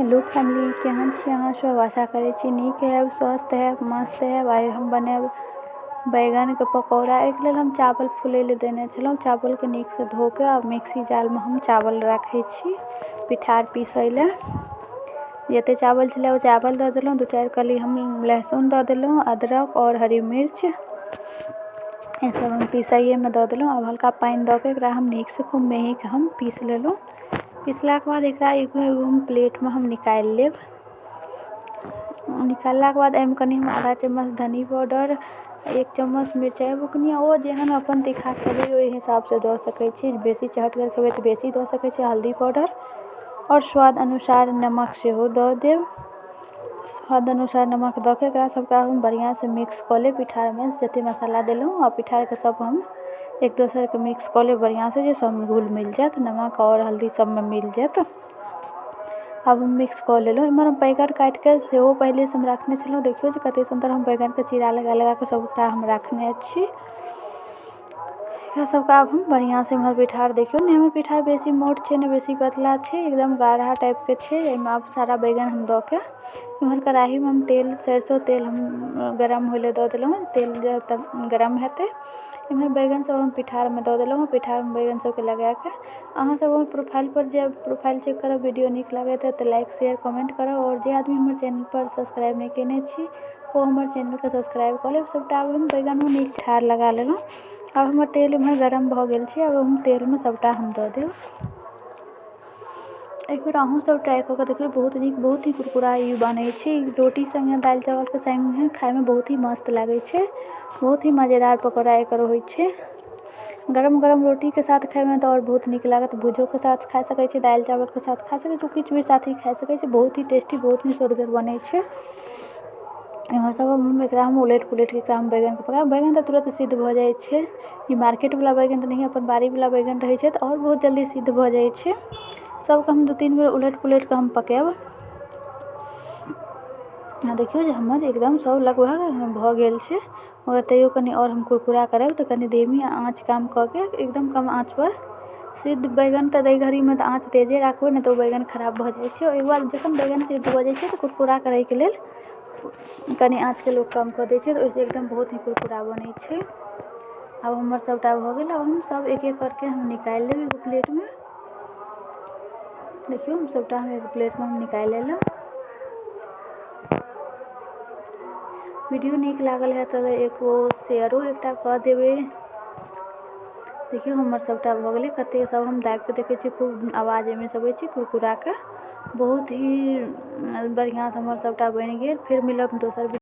Hello family, केहन छी अहाँ सब? आशा करै छी नीक हैब, स्वस्थ हैब, मस्त हैब। आइ हम बनायब बैगनके पकौड़ा। एहिके लेल हम चावल फुलै लए देने छलहुँ। चावलके नीकसँ धो कऽ आ मिक्सी जारमे हम चावल राखै छी पिठार पीसै लए। जते चावल छलै ओ चावल दऽ देलहुँ। 2-4 कली हम लहसुन दऽ देलहुँ, अदरक आओर हरी मिर्च, ई सब हम पीसैएमे दऽ देलहुँ। आब हल्का पानि दऽ कऽ एकरा हम नीकसँ खूब मेहीके हम पीस लेलहुँ। पिसलाके बाद एकरा एगो हम प्लेटमे हम निकालि लेब। निकाललाके बाद एहिमे कनि हम आधा चम्मच धनी पाउडर, 1 चम्मच मिरचाइ बुकनी, ओ जेहन अपन तीखा खेबै ओहि हिसाबसँ दऽ सकै छी। बेसी चहटगर खेबै तऽ बेसी दऽ सकै छी। हल्दी पाउडर आओर स्वाद अनुसार नमक सेहो दऽ देब। स्वाद अनुसार नमक दऽ कऽ एकरा सबके हम बढ़िआँसँ मिक्स कऽ लेब। पिठारमे जते मसाला देलहुँ आ पिठारके सब हम एक दोसरके मिक्स कऽ लेब बढ़िआँसँ, जे सबमे घुल मिल जायत, नमक आओर हल्दी सबमे मिल जायत। आब हम मिक्स कऽ लेलहुँ। एम्हर हम बैगन काटिके सेहो पहिलेसँ हम राखने छलहुँ। देखियौ जे कते सुन्दर हम बैगनके चीरा लगा लगाकऽ सबटा हम राखने छी। एकरा सबके आब हम बढ़िआँसँ एम्हर पिठार देखियौ ने, हमर पिठार बेसी मोट छै ने बेसी पतला छै, एकदम गाढ़ा टाइपके छै। एहिमे आब सारा बैगन हम दऽ कऽ एम्हर कड़ाहीमे हम तेल, सरिसो तेल हम गरम होइ लए दऽ देलहुँ। तेल तब गरम हेतै, एम्हर बैगन सब हम पिठारमे दऽ देलहुँ। पिठारमे बैगन सबके लगाकऽ अहाँ सब हमर प्रोफाइलपर जायब, प्रोफाइल चेक करब। वीडियो नीक लागैत तऽ लाइक शेयर कमेन्ट करब, आओर जे आदमी हमर चैनलपर सब्सक्राइब नहि कयने छी ओ हमर चैनलके सब्सक्राइब कऽ लेब। सबटा आब हम बैगनमे नीक ठार लगा लेलहुँ। आब हमर तेल एम्हर गरम भऽ गेल छै। आब हम तेलमे सबटा हम दऽ देब। एक बेर अहूँ सब ट्राई कऽ के देखबै, बहुत नीक, बहुत ही कुरकुरा ई बनै छै। रोटी संगे, दालि चावलके संगे खाइमे बहुत ही मस्त लागै छै। बहुत ही मजेदार पकौड़ा एकर होइ छै। गरम गरम रोटीके साथ खाइमे तऽ आओर बहुत नीक लागत। भुजोके साथ खा सकै छी, दालि चावलके साथ खा सकै छी, किछु भी साथ ही खा सकै छी। बहुत ही टेस्टी, बहुत ही स्वदगर बनै छै। इएह सब हम एकरा हम उलटि पुलटि कऽ एकरा हम बैगनके पकायब। बैगन तऽ तुरन्त सिद्ध भऽ जाइ छै। ई मार्केटवला बैगन तऽ नहिए, अपन बाड़ीवला बैगन रहै छै तऽ आओर बहुत जल्दी सिद्ध भऽ जाइ छै। सबके हम 2-3 बेर उलटि पुलटि कऽ हम पकायब। आ देखियौ जे हमर एकदम सब लगभग भऽ गेल छै, मगर तैयो कनि आओर हम कुरकुरा करब तऽ कनि धीमी आँच कम कऽ के एकदम कम आँचपर सिद्ध बैगन तऽ एहि घड़ीमे तऽ आँच तेजे राखबै, नहि तऽ ओ बैगन खराब भऽ जाइ छै। ओहिके बाद जखन बैगन सिद्ध भऽ जाइ छै तऽ कुरकुरा करैके लेल कनि आँचके लोक कम कऽ दै छै, तऽ ओहिसँ एकदम बहुत ही कुरकुरा बनै छै। आब हमर सबटा भऽ गेल। आब हम सब एक एक करके हम निकालि लेब एगो प्लेटमे। देखियौ, हम सबटा हम एगो प्लेटमे हम निकालि लेलहुँ। वीडियो नीक लागल है तऽ एगो शेयरो एकटा कऽ देबै। देखियौ, हमर सबटा भऽ गेलै। कते सब हम दाबिकऽ देखै छियै, खूब आवाज एहिमे सब होइ छै कुरकुराके। बहुत ही बढ़िआँसँ हमर सबटा बनि गेल। फेर मिलब दोसर।